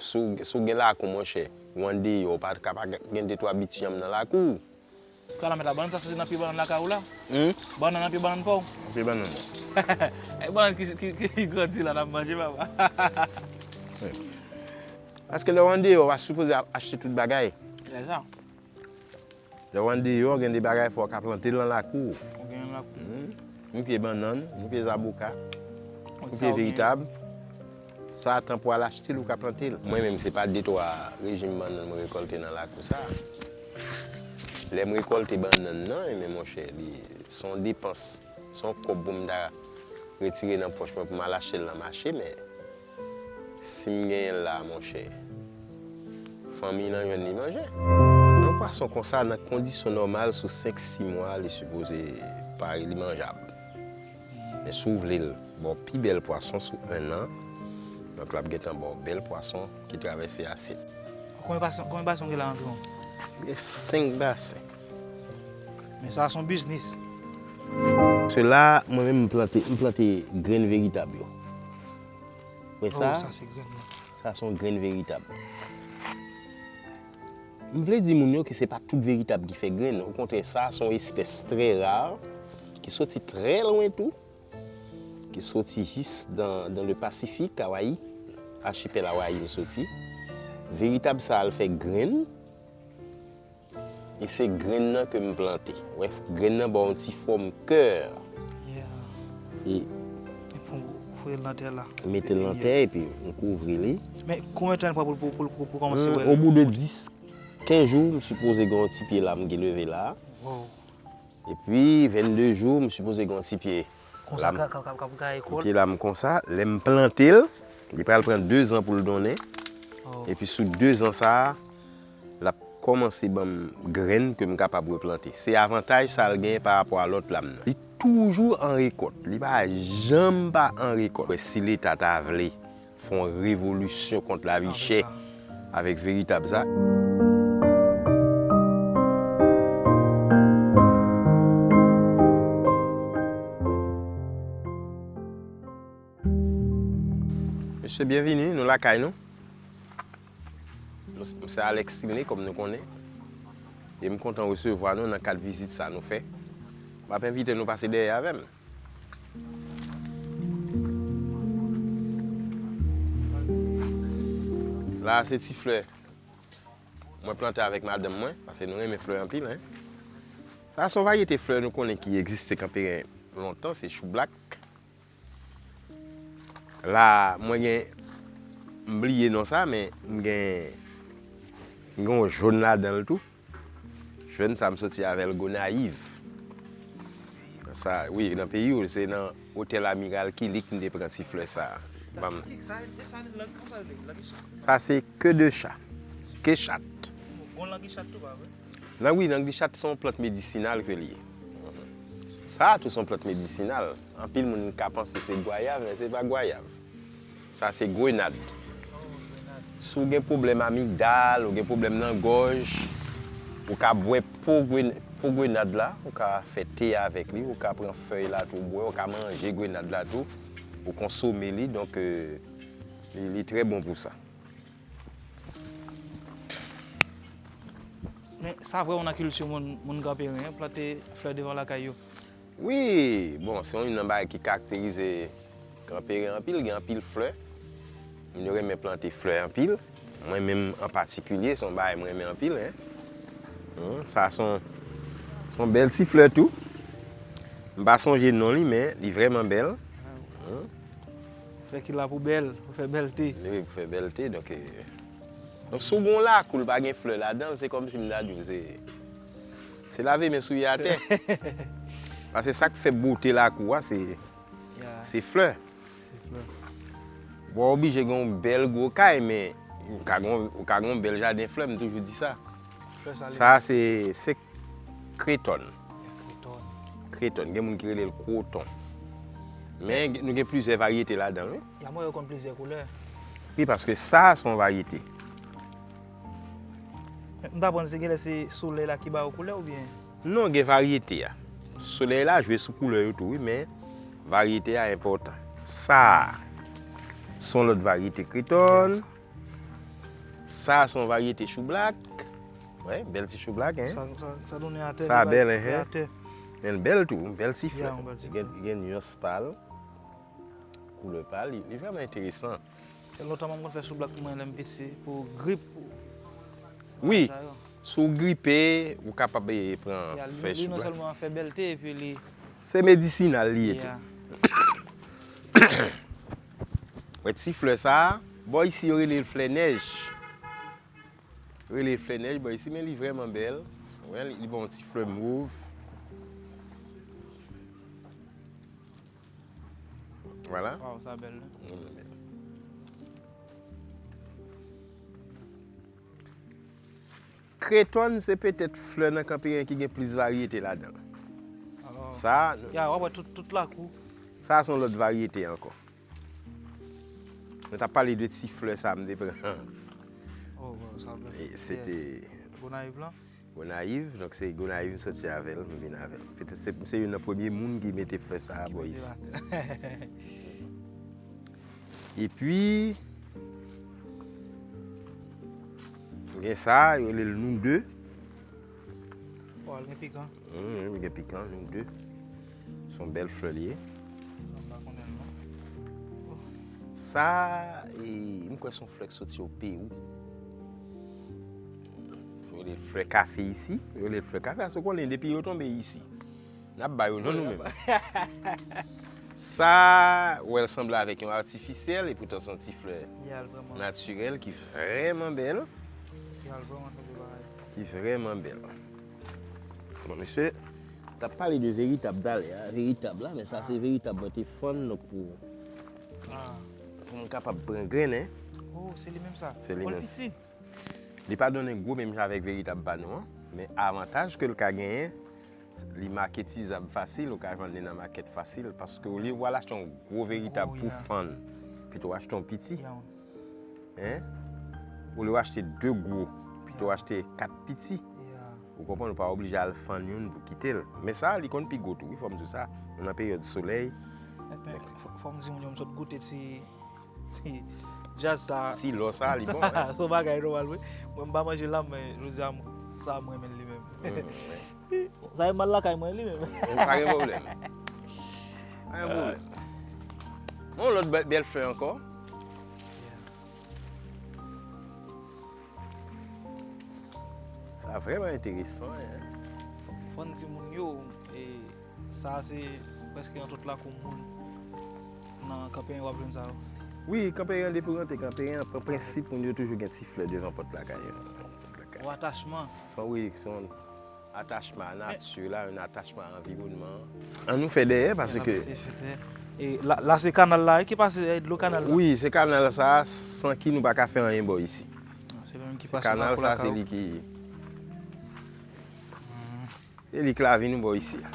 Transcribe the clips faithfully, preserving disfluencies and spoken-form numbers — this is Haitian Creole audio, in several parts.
Si w, si w gen lakou, monchè, ou andeyò, ou pa ka pa gen de twa bityanm nan lakou w. Kalamet la, bannann sa soti nan pye bannann lakay ou la? Hmm? Bannann nan pye bannann pa w? Nan pye bannann. E bannann ki, ki, ki grandi la n ap manje, papa. Paske lè w andeyò, w pa sipoze ap achte tout bagay. Se sa. Lè w andeyò, gen de bagay fò w ka plante l nan lakou w. Ou gen nan lakou. Hmm. Yon pye bannann, yon pye zaboka, yon pye veritab. Sa, tan pou al achte l, ou ka plante l. Mwen menm, se pa de twa rejim bannann mwen rekòlte nan lakou sa. Lè m rekòlte bannann nan, ebyen, monchè, li se yon depans, se yon kòb pou m ta retire nan pòch mwen pou m al achte l nan mache, men si m genyen l la, monchè, fanmi nan jwenn li manje. Yon pwason konsa, nan kondisyon nòmal, sou senk, sis mwa, li sipoze pare, li manjab. Men si w vle l ba w pi bèl pwason sou en an, donk l ap gentan ba w bèl pwason ki travèse asyèt. Konbyen basen, konbyen basen w gen la anviwon? Gen senk basen. Men sa a se yon biznis. Sela, mwen menm, m plante, m plante grenn veritab yo. Wè sa? Oh, sa se grenn nan. Sa se yon grenn veritab. M vle di moun yo ke se pa tout veritab ki fè grenn. Okontrè, sa se yon espès trè ra, ki soti trè lwen tou, ki soti jis dan, dan le Pasifik, Awayi, achipèl Awayi l soti. Veritab sa a, l fè grenn, e se grenn nan ke m plante. Wè, grenn nan ba w yon ti fòm kè. Yeah. E pou w foure l nan tè la. Mete l nan tè, epi m kouvri li. Men konbyen tan l pran pou, pou, pou, pou, pou kòmanse wè l? Hmm, o bou de dis, kenz jou, m sipoze gen yon ti pye la m gen leve la. Wow. Epi, vennde jou, m sipoze gen yon ti pye la m, ka, ka, ka, ka, ka ekòl. Pye la m konsa, lè m plante l, li pral pran de zan pou l donnen. Oh. Epi sou de zan sa a, l ap kòmanse ban m grenn ke m kapab replante. Se avantaj sa l genyen pa rapò a lòt la m nan. Li toujou an rekòt. Li pa janm pa an rekòt. Si Leta ta vle fè yon revolisyon kont lavi chè avèk veritab sa. Mesye, byenvini, nou lakay nou. Nou, m se Alex Sidney, kòm nou konnen. E m kontan resevwa nou nan kad vizit sa nou fè. M ap envite nou pase dèyè avè m. La, se ti flè mwen plante avèk madanm mwen, paske nou renmen flè anpil, en. Sa, se yon varyete flè nou konnen ki egziste Kanperen lontan, se choublak. La, mwen gen, m bliye non sa, men m gen, m gen yon jòn ladan l tou. Jòn sa, m soti avè l Gonayiv. Sa, wi, nan peyi w, se nan Otèl Amiral Killick m te pran ti flè sa. Ban m. Sa se ke de cha. Ke chat. Bon, langi chat tou, pa vre? Nan, wi, langichat se yon plant medisinal ke l ye. Sa a tou se yon plant medisinal. Anpil moun ka panse se gwayav, men se pa gwayav. Sa se grenad. Si w gen pwoblèm amigdal, ou gen pwoblèm nan gòj, ou ka bwè po gren-, po grenad la, ou ka fè te avèk li, ou ka pran fèy la tou bwè, ou ka manje grenad la tou, ou konsome li, donk, euh, li, li trè bon pou sa. Men sa vrèman nan kilti moun, moun Kanperen, plante flè devan lakay yo. Wi, bon, se youn nan bagay ki karakterize Kanperen anpil, gen anpil flè. Moun yo renmen plante flè anpil. Mwen menm an patikilye, se yon bagay mwen renmen anpil, en. Hmm, sa se yon, se yon bèl ti flè tou. M pa sonje non li, men li vrèman bèl. Hmm. Flè ki la pou bèl, pou fè bèlte. Wi, pou fè bèlte, donk, eh, donk, si w gen yon lakou, l pa gen flè ladan l, se kòmsi m ta di w, se, se lave men souye atè. Paske sa k fè bote lakou a, se, se flè. Se flè. Bon, w oblije gen yon bèl gwo kay, men ou ka gen, ou ka gen yon bèl jaden flè, m toujou di sa. Flè sa, se, se kretòn. Kretòn. Kretòn. Gen moun ki rele l kwoton. Men gen, nou gen plizyè varyete ladan l, wi. Lanmò yo konn plizyè koulè. Wi, paske sa, se yon varyete. M ta panse genlè se solèy la ki ba yo koulè oubyen? Non, gen varyete a. Solèy la jwe sou koulè yo tou, wi, men varyete a enpòtan. Sa a, se yon lòt varyete kretòn. Sa. Sa se yon varyete choublak. Wi, bèl ti choublak, en. Sa, sa, sa donnen atè, sa li bèl, en. Men l bèl tou, yon bèl ti flè. Li gen, li gen nyans pa l. Koulè pa l, li, li vrèman enteresan. Fè lontan mwen konn fè choublak pou mwen lè m piti, pou grip, pou... Wi, si w gripe, ou kapab, eh, pran, fè choublak. Li non sèlman fè bèlte, epi li... Se medisinal li ye tou. Wè ti flè sa a, bò isi yo rele l flè nèj. Yo rele l flè nèj, bò isi, men li vrèman bèl. Wè, li, li bon ti flè mov. Vwala. Waw, sa bèl, wi. Vrèman bèl. Kretòn se petèt flè nan Kanperen ki gen plis varyete ladan l. Sa, ya, w ap wè tout, tout lakou. Sa se yon lòt varyete ankò. Nou t ap pale de ti flè sa m te pran. Oh, waw, sa bèl. E, se te Gonayiv lan? Gonayiv, donk se Gonayiv m soti avè l, m vin avè l. Petèt se, se youn nan premye moun ki mete flè sa a bò isi. Epi, gen sa, yo rele l nou de. Waw, l gen pikan. Hmm, li gen pikan, nou de. Se yon bèl flè li ye. Sa m pa konnen l non. Sa, e, m kwè se yon flè k soti o Pewou. Yo rele l flè kafe isi. Yo rele l flè kafe, paske w konnen depi yo tonbe isi, n ap ba yo non nou menm. Sa, w wè l sanble avèk yon atifisyèl, epoutan se yon ti flè natirèl ki vrèman bèl. Ki vrèman bèl. Bon, mesye, t ap pale de veritab talè a. Veritab la, men sa se veritab mwen te fann, donk pou, pou m kapab pran grennen. Oh, se li menm sa. Se li menm. Li pa donnen gwo menm jan avèk veritab pa nou an, men avantaj ke l ka genyen, li maketizab fasil, ou ka jwenn li nan makèt fasil, paske olye w al achte yon gwo veritab pou fann, pito w achte yon piti. Hein? Olye w achte de gwo, pito w achte kat piti. Ou konprann, ou pa oblije al fann youn pou kite l. Men sa, li konn pi gwo tou, wi, fò m di w sa. Nou nan peryòd solèy. Fò, fò m di moun yo, m sot goute ti, ti djaz sa. Ti lò sa, li bon, wi. Se yon bagay nòmal, wi. Mwen, m pa manje l la, men jodi a, sa, mwen renmen l li menm. Sa e mal lakay mwen, li menm. Pa gen pwoblèm. Pa gen pwoblèm. Yon lòt bèl, bèl flè ankò. Sa vrèman enteresan, en. Fò n di moun yo, e, sa se prèske nan tout lakou moun nan Kanperen w ap jwenn sa yo. Wi, Kanperen, depi w rantre Kanperen, pran prensip moun yo toujou gen ti flè devan pòt lakay yo. Yon atachman. Se yon, wi, se yon atachman a nati la, yon atachman a anviwònman an. An nou fè dèyè, paske... E la, la se kanal la, wi, ki pase, e, dlo kanal la. Wi, se kanal sa, san ki nou pa ka fè anyen bò isi. Se li menm ki pase kanal sa, se li ki, se li ki lavi nou bò isi a.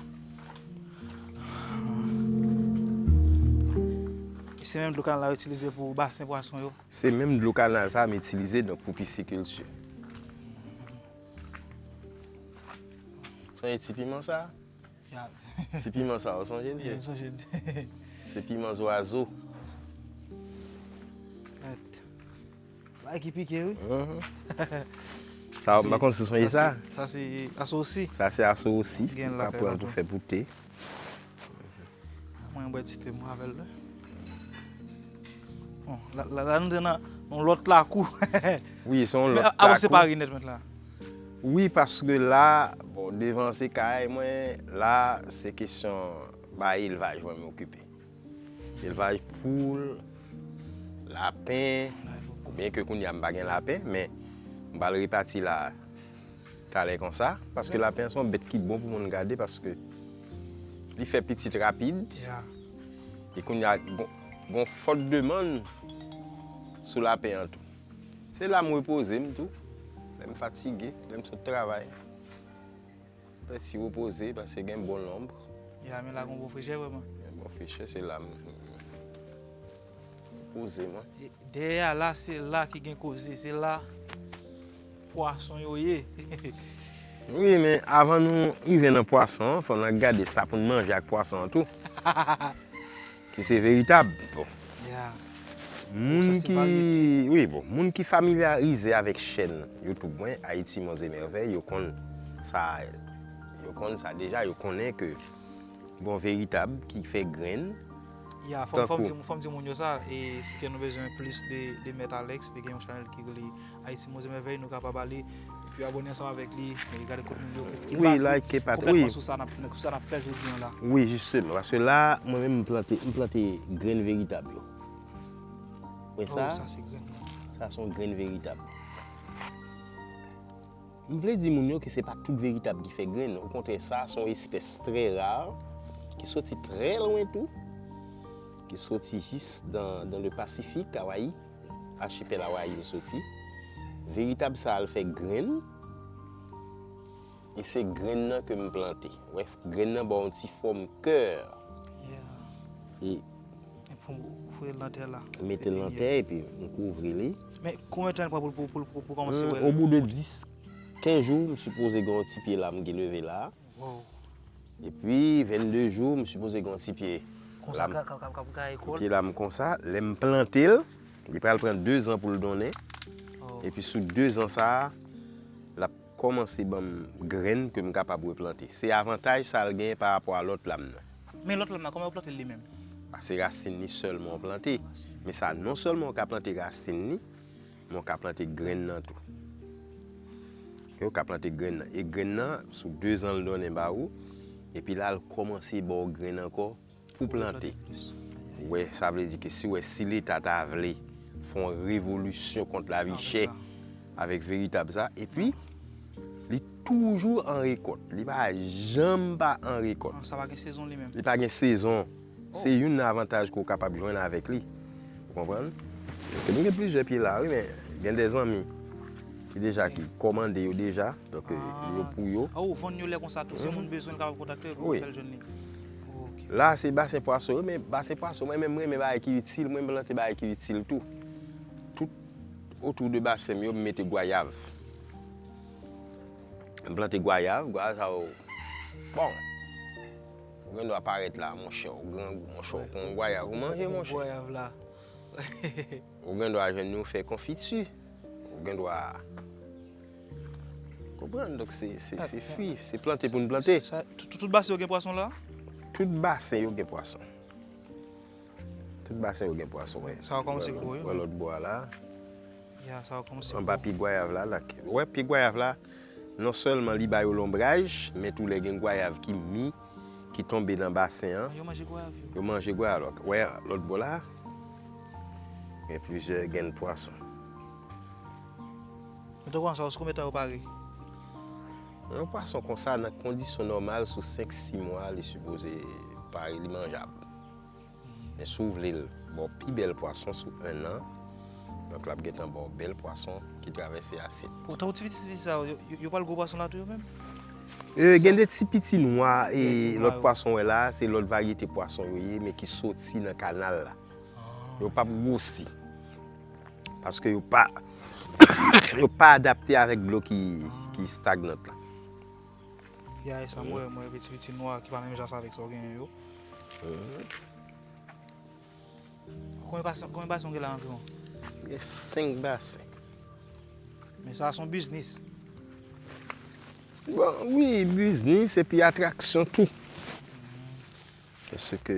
E se menm dlo kanal la yo itilize pou basen pwason yo? Se menm dlo kanal sa m itilize, donk, pou pisikilti. Sonje ti piman sa? Ya. Ti piman sa, ou sonje l, sonje l. Se piman zwazo. Mèt. Bagay ki pike, wi. Mhm. Sa, m pa konn si w sonje sa. Sa se, sa se asosi. Sa se asosi. Ou ka pran pou fè pou te. Mwen bwè ti te mwen avè l, wi. Bon, la, la, la nou te nan yon lòt lakou. Wi, se yon lòt lakou. Men a, a, separe nèt mèt la. Wi, paske la, bon, devan se kay mwen, la, se kesyon bay elvaj mwen m okipe. Elvaj poul, lapen, byenke kounye a m pa gen lapen, men m pral repati la talè konsa, paske lapen an se yon bèt ki bon pou moun gade, paske li fè pitit rapid. Ya. E kounye a, gon, gon fòt demann sou lapen an tou. Se la m repoze m tou, lè m fatige, lè m sot travay. Fè ti repoze, paske gen bon lonb. Ya, men la gon bon frechè vrèman. Gen bon frechè, se la m poze mwen. E dèyè a la, se la ki gen koze, se la pwason yo ye. Wi, men avan nou rive nan pwason an, fò n al gade sa pou n manje ak pwason an tou. Ki se veritab. Bon. Ya. Moun ki, wi, bon, moun ki familyarize avèk chèn YouTube mwen, Haïti Monts et Merveilles, yo konn sa, yo konn sa deja, yo konnen ke gon veritab ki fè grenn. Ya, fò m, fò m di, fò m di moun yo sa, e si ke nou bezwen plis de, de Mèt Alex, li gen yon chanèl ki rele Haïti Monts et Merveilles, nou kapab ale, epi abòne ansanm avèk li, e gade kontni li yo ki, ki baze konplètman sou sa n ap, sou sa n ap fè jodi an la. Wi, jisteman, paske la, mwen menm, m plante, m plante grenn veritab yo. Wè sa? Sa se grenn nan. Sa se yon grenn veritab. M vle di moun yo ke se pa tout veritab ki fè grenn. Okontrè, sa se yon espès trè ra, ki soti trè lwen tou, ki soti jis dan, dan le Pasifik, Awayi, achipèl Awayi l soti. Veritab sa a, l fè grenn, e se grenn nan ke m plante. Wè, grenn nan ba w yon ti fòm kè. E pou foure l nan tè la. Mete l nan tè, epi m kouvri li. Men konbyen tan l pran pou, pou, pou, pou, pou kòmanse wè l? Au bout de dis, kenz jou, m sipoze gen yon ti pye la m gen leve la. Epi, vennde jou, m sipoze gen yon ti pye la m, pye la m konsa. Lè m plante l, li pral pran de zan pou l donnen. Epi sou de zan sa a, l ap kòmanse ban m grenn ke m kapab replante. Se avantaj sa l genyen pa rapò a lòt la m nan. Men lòt la m nan, kòman yo plante l li menm? A, se rasin li sèlman w plante. Men sa, non sèlman w ka plante rasin li, men w ka plante grenn nan tou. Oke, w ka plante grenn nan. E grenn nan, sou de zan l donnen ba ou, epi la, l kòmanse ba w grenn ankò, pou plante. Wè, sa vle di ke si, wè, si Leta ta vle fè yon revolisyon kont lavi chè avèk veritab sa, epi li toujou an rekòt. Li pa janm pa an rekòt. Sa pa gen sezon li menm? Li pa gen sezon. Se youn nan avantaj ke w kapab jwenn avèk li. Ou konprann? Paske nou gen plizyè pye la, wi, men gen de zanmi ki deja, ki kòmande yo deja. Donk, yo pou yo. A, ou vann yo lè konsa tou. Si moun bezwen l, kapab kontakte l pou fè l jwenn li. Oke. La, se basen pwason yo, men basen pwason, mwen menm, mwen renmen bagay ki itil, mwen plante bagay ki itil tou. Tout otou de basen m yo, m mete gwayav. M plante gwayav, gwayav sa yo, bon. Ou gen dwa parèt la, monchè, ou grangou, monchè, ou pran yon gwayav, ou manje, monchè. Gwayav la. Ou gen dwa jwenn li, ou fè konfiti. Ou gen dwa konprann, donk se, se, se fwi, se plante pou n plante. Sa, tout, tout basen yo gen pwason la? Tout basen yo gen pwason. Tout basen yo gen pwason, wè. Sa yo kòmanse gwo, wi. Wè lòt bò a la. Ya, sa yo kòmanse gwo. Anba pye gwayav la, la. Wè, pye gwayav la, non sèlman li ba yo lonbraj, men tou lè gen gwayav ki mi, ki tonbe nan basen an. Yo manje gwayav yo. Yo manje gwayav. Wè, lòt bò la, gen plizyè grenn pwason. Men tankou sa, sou konbyen tan yo pare? Yon pwason konsa, nan kondisyon nòmal, sou senk, sis mwa, li sipoze pare, li manjab. Men si w vle l ba w pi bèl pwason sou en an, donk l ap gentan ba w bèl pwason ki travèse asyèt. Tankou ti piti, ti piti sa yo, yo, yo pral gwo pwason la tou yo menm? E, gen de ti piti nwa, e, lòt pwason wè la, se lòt varyete pwason yo ye, men ki soti nan kanal la. Yo p ap gwosi. Paske yo pa, yo pa adapte avèk dlo ki, ki stagnant la. Ya, e sa m wè, m wè piti piti nwa ki pa menm jan sa avèk sa w genyen yo. Konbyen basen, konbyen basen w gen la anviwon? Gen senk basen. Men sa se yon biznis. Bon, wi, biznis epi atraksyon tou. Paske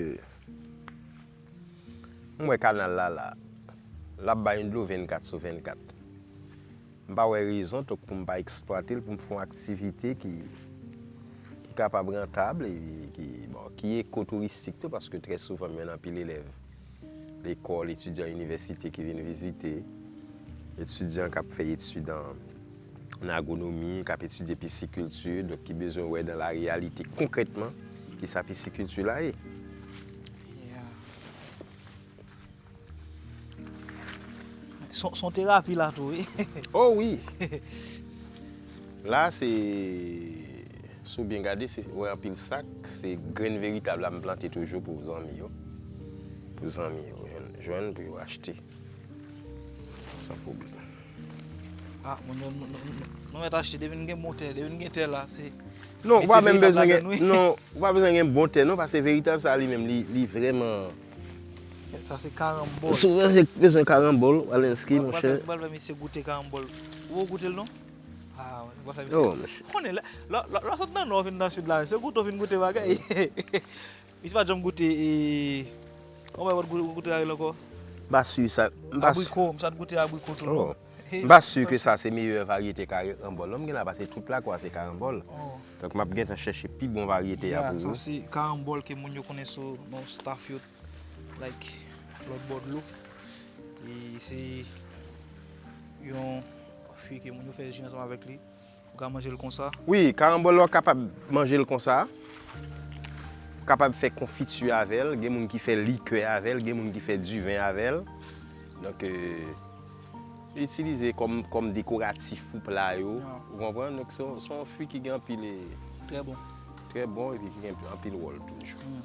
m wè kanal la, la, l ap bay dlo vennkat sou vennkat. M pa wè rezon tou pou m pa eksplwate l, pou m fè yon aktivite ki, ki kapab rantab, e ki, bon, ki ekotouristik tou, paske trè souvan m jwenn anpil elèv lekòl, etidyan inivèsite ki vin vizite, etidyan k ap fè etid an, an agwonomi, k ap etidye pisikilti, donk ki bezwen wè dan la reyalite konkrètman kisa pisikilti la ye. Se yon, se yon terapi la tou, wi. O wi. La, se, si w byen gade, se, wè anpil sak, se grenn veritab la m plante toujou pou zanmi yo. Pou zanmi yo jwenn, jwenn pou yo achte. San pwoblèm. A, moun yo, nou, nou, nou, nou mèt achte, depi n gen bon tè, depi n gen tè la, se... Non, ou pa menm bezwen gen, non, ou pa bezwen gen bon tè, non, paske veritab sa li menm, li, li vrèman, Sa se karanbòl. Si w bezwen karanbòl, Walensky, monchè. Ou pral fè misye goute karanbòl. Ou goute l non? Ah, ou pral fè misye. Oh, monchè. Konnen, lè, lè, lè, lè w sot nan nò, w vin nan sid la, se goute w vin goute bagay. Misye pa t janm goute, e, kòman w goute, goute a rele ankò? M pa si sa, m pa si. Abriko, misye pa t goute abriko tou non. M pa si ke sa se meyè varyete karanbòl non m gen la, paske tout Lakwa se karanbòl. Donk, m ap gentan chèche pi bon varyete a pou ou. Sa se karanbòl ke moun yo konnen sou non staff yo, like, lòt bò dlo. E se yon fwi ke moun yo fè ji ansanm avèk li. Ou ka manje l konsa. Wi, karanbòl la w kapab manje l konsa. Ou kapab fè konfiti avè l. Gen moun ki fè likè avè l, gen moun ki fè diven avè l. Donk, e, itilize kòm, kòm dekoratif pou pla yo. Ou konprann? Donk, se yon, se yon fwi ki gen anpil, e, trè bon. Trè bon epi ki gen anpil wòl toujou.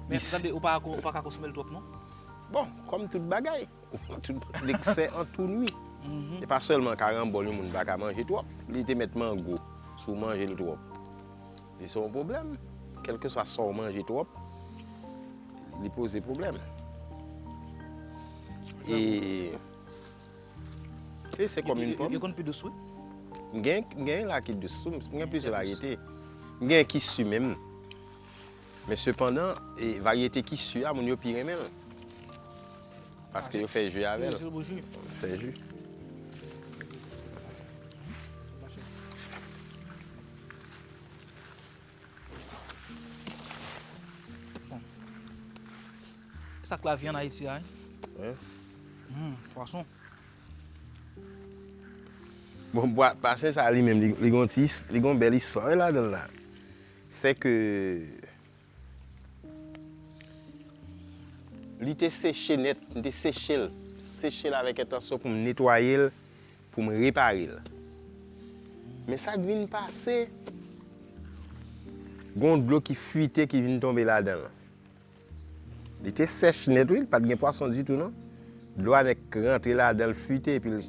Men, tande, ou pa, ou pa ka konsome l twòp, non? Bon, kòm tout bagay. Tout leksè antouni. E pa sèlman karanbòl yon moun pa ka manje twòp. Li te mèt mango. Si w manje l twòp, li se yon pwoblèm. Kèlkeswa sa w manje twòp, li poze pwoblèm. E, e se kòm yon pòm. Yo konn pi dous, wi. M gen, m gen la ki dous tou. M gen plizyè varyete. M gen ki si menm. Men sepandan, e, varyete ki si a, moun yo pi renmen l. Paske yo fè ji avè l. Yo fè ji. Bon. Sa k la vi ann Ayiti a, wi. Wi. Hmm, pwason. Bon, bwa, pwason sa li menm, li, li gon ti, li gon bèl istwa, wi, ladan l la. Se ke li te seche nèt, m te seche l, seche l avèk entansyon pou m netwaye l, pou m repare l. Men sa k vin pase, gon dlo ki fwite ki vin tonbe ladan l. Li te sèch nèt, wi, li pa t gen pwason ditou, non. Dlo a nèk rantre ladan l, fwite, epi li,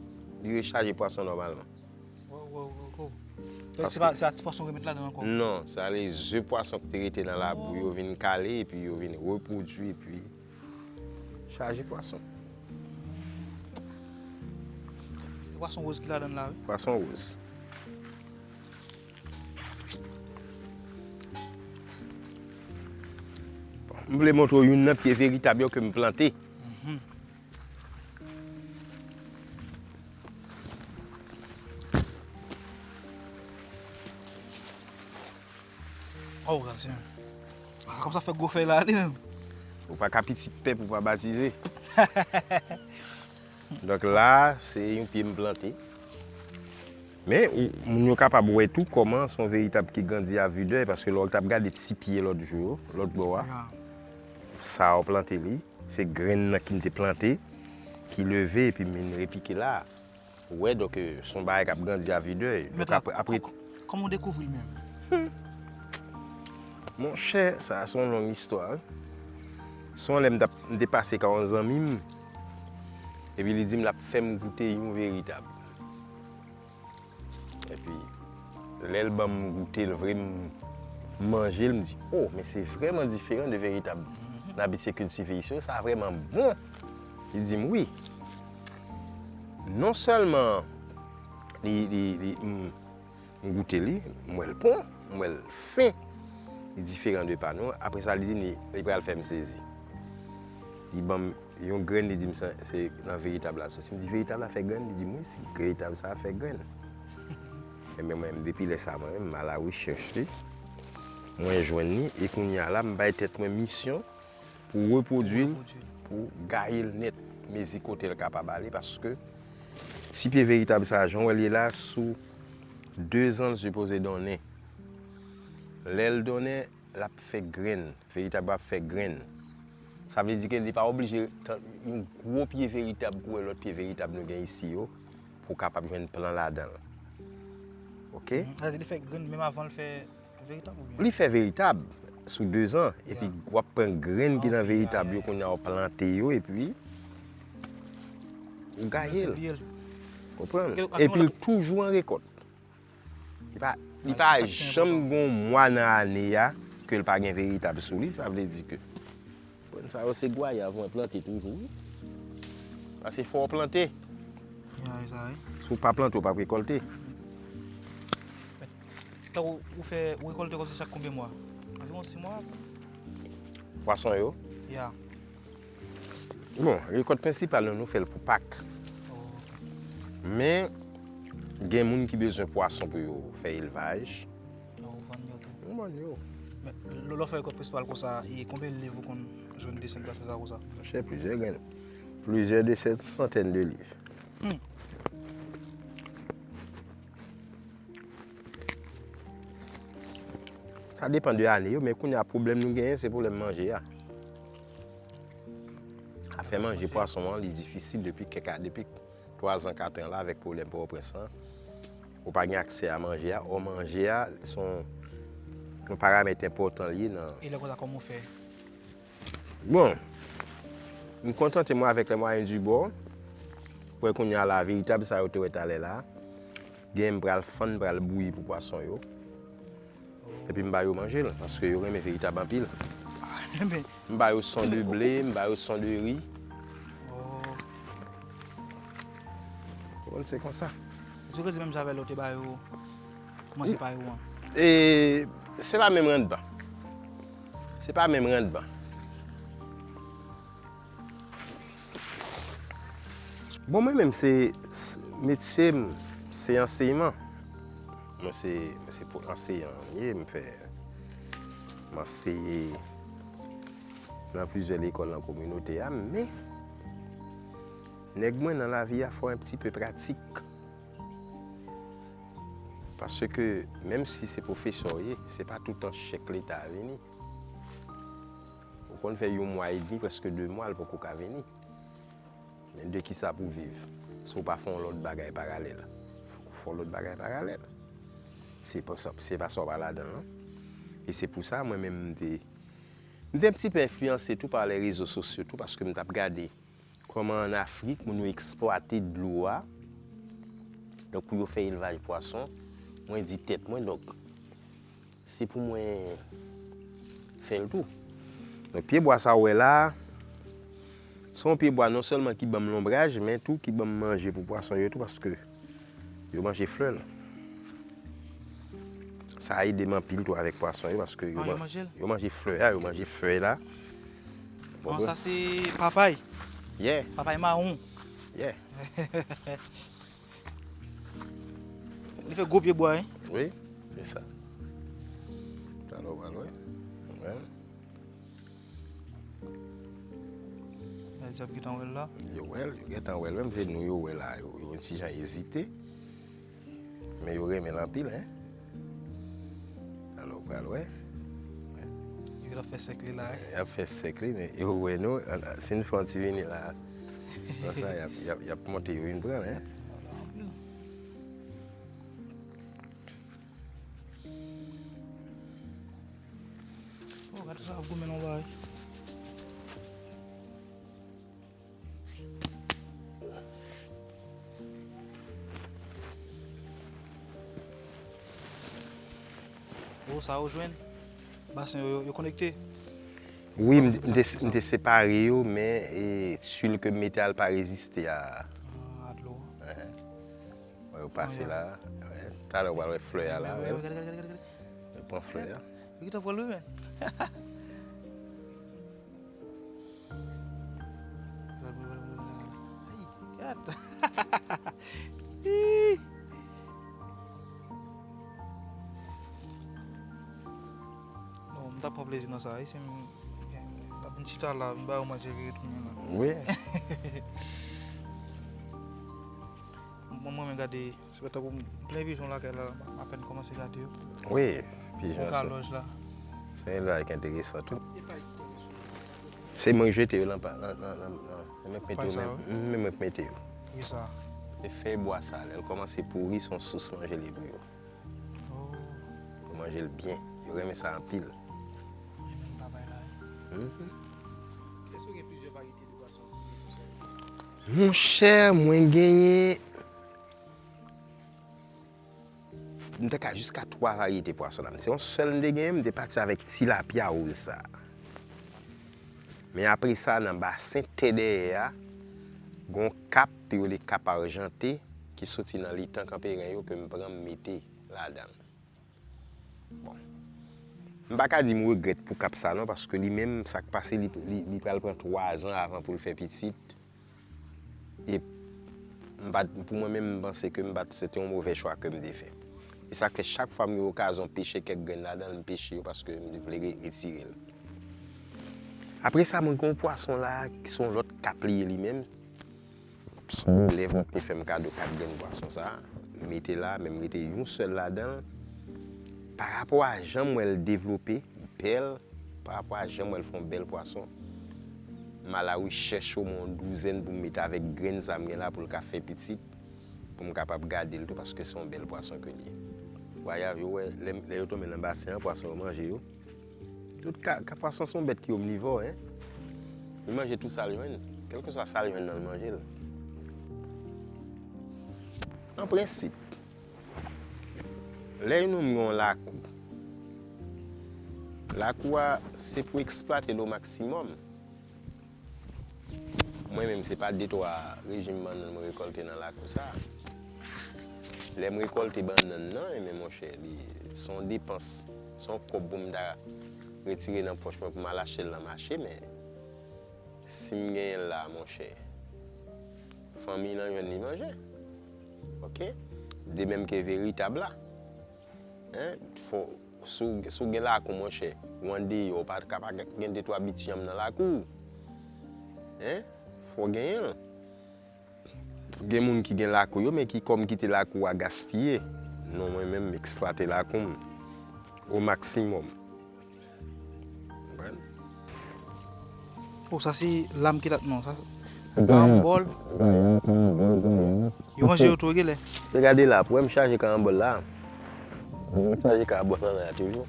li rechaje pwason nòmalman. Wow, wow, wow, wow. Se pa, se pa ti pwason remèt ladan ankò? Non, se ale ze pwason ki te rete nan labou yo vin kale, epi yo vin repwodui, epi chaje pwason. Se pwason woz ki ladan la, wi. Pwason woz. Bon, m vle montre w youn nan pye veritab yo ke m plante. Oh, gras, a kòm sa fè gwo fèy la, li menm. Ou pa ka pitit pèp, ou pa batize. Donk la, se yon pye m plante. Men, ou, moun yo kapab wè tou kòman se yon veritab ki grandi a vi dèy, paske lè w t ap gade ti pye lòt jou yo, lòt bò a, sa a w plante li, se grenn nan ki m te plante, ki leve epi m vin repike la a. Ou wè, donk, e, se yon bagay k ap grandi a vi dèy. Donk, apre, apre. Kòman w dekouvri l menm? Monchè, sa a se yon long istwa, wi. Se yon lè m t ap, m te pase kay yon zanmi m, epi li di m l ap fè m goute yon veritab. Epi, lè l ban m goute l vre, m manje l, m di, "Oh, men se vrèman diferan de veritab n abitye kiltive isi yo, sa vrèman bon." Li di m, "Wi." Non sèlman li, li, li, m, m goute li, m wè l bon, m wè l fen, li diferan de pa nou. Apre sa, li di m li, li pral fè m sezi. Li ban m yon grenn, li di m sa, se nan veritab la soti. M di, "Veritab la fè grenn?" Li di m, "Wi, si veritab sa fè grenn." Enben, mwen menm, depi lè sa, mwen menm, m al a rechèch li. Mwen jwenn li, e kounye a la, m bay tèt mwen misyon pou repwodui l, pou gaye l nèt, mezi kote l kapab ale, paske si pye veritab sa, jan w wè l ye la, sou dezan, l sipoze donnen. Lè l donnen, l ap fè grenn, veritab la ap fè grenn. Sa vle di ke li pa oblije tan-, yon gwo pye veritab kou wè lòt pye veritab nou gen isi yo, pou w kapab jwenn plan ladan l. Oke? Sa vle di li fè grenn menm avan l fè veritab oubyen? Li fè veritab sou dezan, epi w ap pran grenn ki nan veritab yo, kounye a w plante yo, epi ou gaye l. Konprann? Epi l toujou an rekòt. Li pa, li pa janm gon mwa nan ane a ke l pa gen veritab sou li, sa vle di ke Grenn sa yo se gwayav mwen plante toujou, wi. Paske fò w plante. Ya, e sa, wi. Si w pa plante, w p ap rekòlte. Tankou ou fè, ou rekòlte kòmsi chak konbyen mwa? Anviwon sis mwa. Pwason yo. Ya. Bon, rekòt prensipal nou, nou fè l pou Pak. Oh. Men, gen moun ki bezwen pwason pou yo fè elvaj. Oh, ou vann yo tou. Nou vann yo. Men, lè w fè rekòt prensipal konsa, e konbyen liv ou konn jwenn de senk gras sa konsa? Monchè, plizyè grenn. Plizyè de sèt santèn de liv. Hmm. Sa depann de ane yo, men kounye a pwoblèm nou genyen, se pwoblèm manje a. Afè manje pwason an, li difisil depi kèk a, depi twa zan, kat an la, avèk pwoblèm Pòtoprens lan. Ou pa gen aksè a manje a, ò manje a, se yon, yon paramèt enpòtan li ye nan. E lè konsa, kòman w fè? Bon, m kontante mwen avèk les moyens du bord. Wè kounye a la, veritab sa yo te wè talè la. Gen m pral fann, pral bouyi pou pwason yo. Epi m ba yo manje l, paske yo renmen veritab anpil. Enben, M ba yo son de ble, m ba yo son de ri. oh, Bon, se konsa. se rete menm jan avè lè w te ba yo manje pa yo an. E se pa menm randman. Se pa menm randman. Bon, mwen menm se, s- metye m, se anseyman. Mwen se, mwen se pwo- anseyan m ye, m fè, m anseye nan plizyè lekòl nan kominote a, men nèg mwen nan lavi a fò un petit peu pratik. Paske menm si se pwofesè w ye, se pa toutan chèk leta a vini. Ou konn fè yon mwa edmi, prèske de mwa, l poko ka vini. Men de kisa pou viv? Si w pa fè yon lòt bagay paralèl. Fòk ou fè yon lòt bagay paralèl. Se pa sa, se pa sa w pa ladan l, non. E se pou sa, mwen menm, m te, m te un petit peu enfliyanse tou pa les réseaux sociaux tou, paske m t ap gade kòman ann Afrik, moun yo eksplwate dlo a. Donk, pou yo fè elvaj pwason, mwen di tèt mwen, donk, se pou mwen fè l tou. Donk, pyebwa sa ou wè la a, se yon pyebwa non sèlman ki ban m lonbraj, men tou ki ban m manje pou pwason yo tou, paske yo manje flè l. Sa ede m anpil tou avèk pwason yo, paske yo, Ah, yo man- manje l? Yo manje flè a, yo manje fèy la. Bon, sa se papay. Yeah, Papay mawon. Yeah. Li fè gwo pyebwa, wi. Wi, se sa. Talè w pral wè. Wè. Nèg yo gentan wè l la. Yo wè l, yo gentan wè l. Menm se nou yo wè la, yo, yo yon ti jan ezite. Men yo renmen l anpil, hein. Alò, w pral wè. Yo gentan fè sèk li la, hein. Y ap fè sèk li, men yo wè nou. An- an- Si n fè yon ti vini la, konsa, y ap, y ap, y ap monte, yo vin pran l, hein. Oh, gade sa, ap goumen nan bagay. Oh, sa ou jwenn? Basen yo, yo, yo konekte? Wi, m, m te, m te separe yo, men e, tuil ke m mete a l pa reziste a. Ah, a dlo. Ehe. Wè, yo pase la. Wè. Talè w pral wè flè a la, wè. Yo pran flè a. Yo gentan pran l, wi, men. Ay, gad. Ih. Non, m t ap pran plezi nan sa, wi, si m, m t ap vin chita la, m ba yo manje, epi retounen la. Wi. Mwen, mwen, mwen gade, se pa tankou m plen pijon lakay la, m apèn kòmanse gade yo. Wi, pijon Yon sa. Kalòj la. Se yon elvaj ki enteresan tou. Se mwen ki jete yo lan pa, lan, lan, lan, lan. Se mwen ki mete yo Pay sa menm. Yo? Mhm, men mwen ki mete yo. Wi, sa. E fèy bwa sa, lè l kòmanse pouri, se yon sous manje li ye pou yo. Oh. Yo manje l byen. Yo renmen sa anpil. Mwen menm pa bay la, wi. Mhm. Èske w gen plizyè varyete de pwason? Monchè, mwen genyen, m te ka jiska twa varyete pwason la. Se yon sèl m te genyen, m te pati avèk tilapya wouz sa. Men apre sa, nan basen tè dèyè a, gen yon kap yo rele kap ajante ki soti nan letan Kanperen yo ke m pran m mete ladan l. Bon. M pa ka di m regrèt pou kap sa non, paske li menm, sa k pase, li, li, li pral pran twa zan avan pou l fè pitit. E m pa t, pou mwen menm, m panse ke m pa t, se te yon movè chwa ke m te fè. E sa k fè chak fwa m gen okazyon peche kèk grenn ladan l, m peche yo paske m vle re-, retire l. Apre sa, mwen gen yon pwason la, ki se yon lòt kap li ye li menm. Son elèv mwen te fè m kado kat grenn pwason sa a. M mete la, men m mete yon sèl ladan l. Pa rapò a jan m wè l devlope, bèl, pa rapò a jan m wè l fè yon bèl pwason, m al a rechèch omwen yon douzèn pou m mete avèk grenn sa m gen la pou l ka fè pitit, pou m kapab gade l tou, paske se yon bèl pwason ke l ye. Vwayaj, yo wè, lè, lè yo tonbe nan basen an, pwason yo manje yo. Tout ka, ka pwason se yon bèt ki omnivò, en. Li manje tou sa l jwenn. Kèlkeswa sa l jwenn nan, l manje l. An prensip, lè yon nonm gen yon lakou, lakou a, se pou eksplwate l o maksimòm. Mwen menm, se pa de twa rejim bannann mwen rekòlte nan lakou sa a. Lè m rekòlte bannann nan, enben, monchè, li, se yon depans, se yon kòb pou m ta retire nan pòch mwen pou m al achte l nan mache, men si m genyen l la, monchè, fanmi lan jwenn li manje. Oke? De menm ke veritab la. En, fò, si w, si w gen lakou, monchè, ou andeyò, ou pa ka pa gen de twa bit yanm nan lakou w. En, fò w genyen l. Gen moun ki gen lakou yo, men ki kòm kite lakou a gaspiye. Non, mwen menm, m eksplwate lakou m o maksimòm. Konprann? Oh, sa se lam ki la, non, sa se karambòl. Yo manje yo tou, genlè. Gade la, pou wè m chaje karambòl la. M chaje karambòl nan la toujou.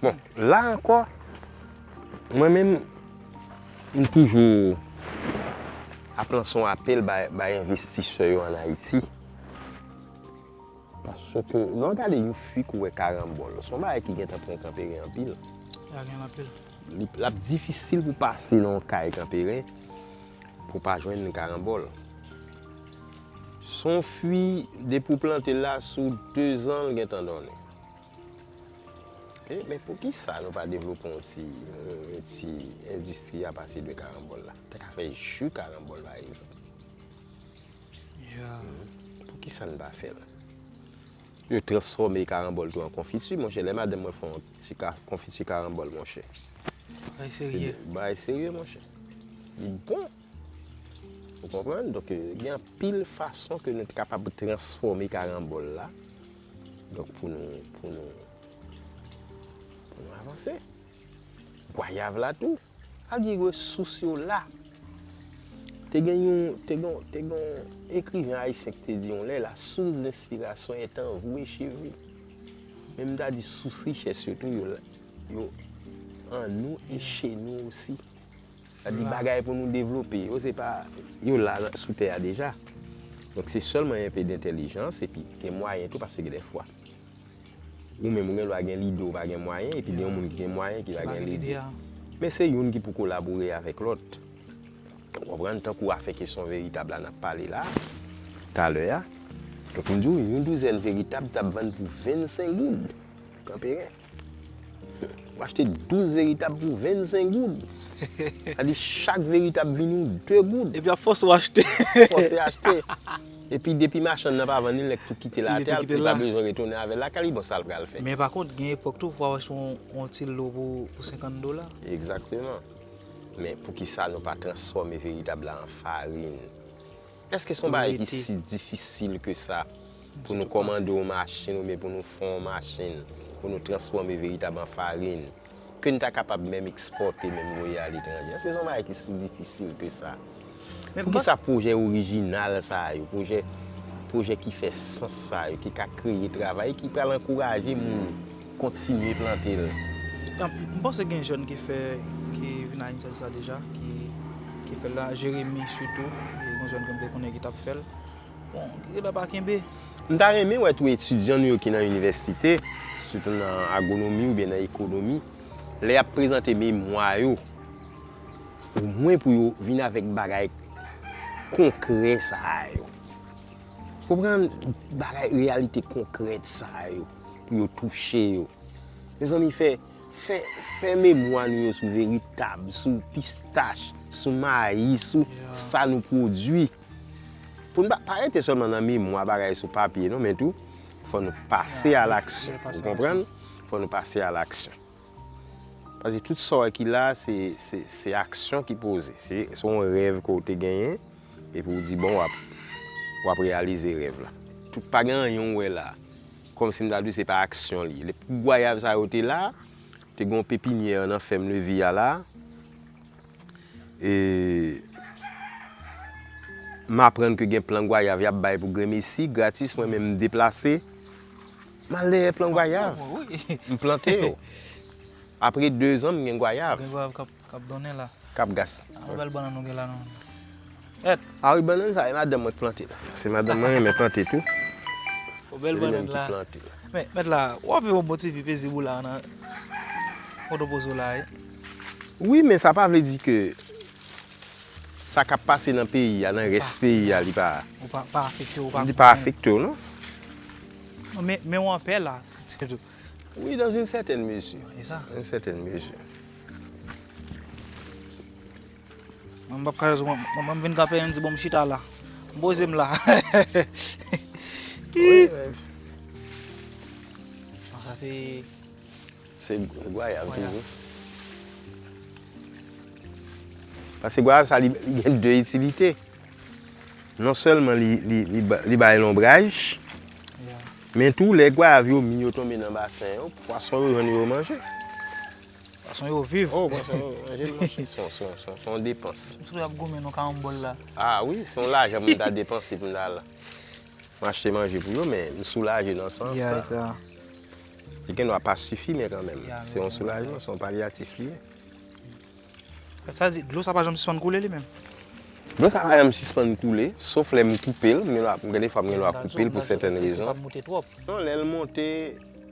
Bon, la ankò, mwen menm, m toujou ap lanse yon apèl bay, bay envestisè yo ann Ayiti. Paske, lè w gade yon fwi kouvè karambòl, se yon bagay ki gentan pran Kanperen anpil. Li gen anpil. Li, l ap difisil pou pase nan yon kay Kanperen pou w pa jwenn karambòl. Se yon fwi, depi w plante l la, sou de zan, l gentan donnen. E, men poukisa nou pa devlope yon ti, yon ti endistri apati de karambòl la? Ta ka fè ji karambòl, pa egzanp. Yeah. Poukisa n pa fè l? Yo transfòme karambòl tou an konfiti, monchè. Lè madanm mwen fè yon ti ka, konfiti karambòl, monchè. Bagay serye. Se de bagay serye, monchè. Li bon. Ou konprann? Donk, euh, gen anpil fason ke nou t kapab transfòme karambòl la. Donk, pou nou, pou nou, pou nou avanse. Gwayav la tou. Sa vle di resous yo la. Te gen yon, te gen, te gen yon ekriven ayisyen ki te di yon lè, la source d'inspiration est en vous et chez vous. Men m ta di sous richès yo tou, yo, yo an nou e che nou osi. Sa di bagay pou nou devlope yo, se pa, yo la sou tè a deja. Donk se sèlman enpe dentèlijans epi gen mwayen tou, paske gen dèfwa ou menm ou gen dwa gen lide, ou pa gen mwayen, epi gen yon moun ki gen mwayen ki pa gen lide. Men se youn ki pou kolabore avèk lòt. Ou konprann? Tankou afè kesyon veritab la n ap pale la, talè a. Donk m di w, yon douzèn veritab t ap vann pou vennsenk goud. Kanperen. W achte douz veritab pou vennsenk goud. Sa di chak veritab vini w de goud. Epi ap fòse w achte. Fòse achte. Epi depi machann nan pa vann li, l nèk tou kite l atè, li pa bezwen retounen avè l lakay li, bon, sa l pral fè? Men pa kont, gen epòk tou, fò w achte yon, yon ti lo pou, pou senkant dola. Egzakteman. Men poukisa nou pa transfòme veritab la an farin? Èske se yon bagay ki si difisil ke sa pou nou kòmande yon machin oubyen pou nou fè yon machin, pou nou transfòme veritab an farin, ke n ta kapab menm ekspòte, menm voye aletranje? Èske se yon bagay ki si difisil ke sa? Poukisa pwojè orijinal sa yo, pwojè, pwojè ki fè sans sa yo, ki ka kreye travay, ki pral ankouraje moun kontinye plante l? M panse gen jèn ki fè, ki vin a inisyativ sa deja, ki, ki fè l la, Jeremi sitou, e gen jèn ke m te konnen ki t ap fè l. Bon, ki la pa kenbe. M ta renmen wè tou etidyan nou yo ki nan inivèsite, sitou nan agwonomi oubyen nan ekonomi, Lè y ap prezante memwa yo, omwen pou yo vin avèk bagay konkrè sa yo. Konprann? Bagay reyalite konkrèt sa yo, pou yo touche yo. Mezanmi, fè, fè, fè memwa nou yo sou veritab, sou pistach, sou mayi, sou sa nou pwodui. Pou n pa, pa rete sèlman nan memwa bagay sou papye, non, men tou, fò nou pase a laksyon. Ou konprann? Fò nou pase a laksyon. Paske tout sa w wè ki la, se, se, se aksyon ki poze. Se, se yon rèv ke w te genyen, epi w di, bon, w ap, w ap reyalize rèv la. Tout, pa gen anyen w wè la. Kòmsi m ta di w se pa aksyon li ye. Lè gwayav sa yo te la, te gen yon pepinyè nan fèm Levi a la. E m aprann ke gen plan gwayav y ap bay pou grenmesi, gratis, mwen menm m deplase. M al dèyè plan gwayav. M plante yo. Apre de zan, m gen gwayav. Gen gwayav k ap, k ap donnen la. K ap gas. A, yon bèl bannann nou gen la, non. Mèt. A wi, bannann sa, e madanm mwen k plante la. Se madanm mwen renmen plante tou. Yon bèl bannann la. Men, mèt la, w ap viv yon bon ti vi pezib ou la nan Pòtoprens ou la, wi. Wi, men sa pa vle di ke sa k ap pase nan peyi a, nan rès peyi a, li pa, li pa afekte w, non. Non, men, men w anpè la, se tou. Oui, dans une certaine mesure. E sa. Dans une certaine mesure. Mwen, m p ap ka jwenn, mwen, mwen, m vin kanpe, m di, bon, m chita la. M poze m la. Wi, men sa se, se gwayav toujou. Paske gwayav sa, li, li gen de itilite. Non sèlman li, li, li ba, li bay lonbraj, men tou, lè gwayav yo mi, yo tonbe nan basen yo, pwason yo jwenn yo manje. Pwason yo viv. Oh, pwason yo manje, manje. Se yon, se yon, se yon, se yon depans. M sou ap goumen nan karanbòl la. Ah wi, se yon lajan pou m ta depanse pou m ta al m achte manje pou yo, men m soulaje nan sans sa. Li gendwa pa sifi, men kanmenm, se yon soulajman, se yon palyatif li ye. Sa di, dlo sa pa janm sispann koule li menm? Dlo sa pa janm sispann koule, sof lè m koupe l, m gen dwa, m gen defwa m gen dwa koupe l pou sètèn rezon. Non, lè l monte,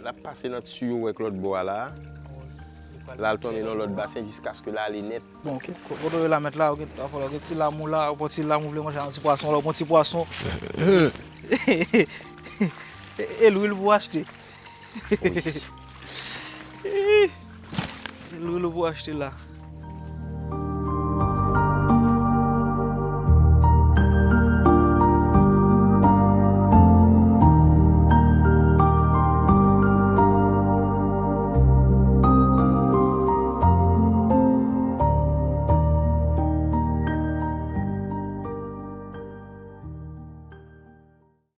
l ap pase nan tiyo w wè k lòt bò a la. La l tonbe nan lòt basen jiskaske l ale nèt. Bon, ok. Ko-, kote w ye la, mèt la, ou gen, ou gen ti lam ou la, ou pran ti lam ou vle manje, yon ti pwason la, ou pran ti pwason. E, e lwil pou achte. Wi. Lwil pou achte la.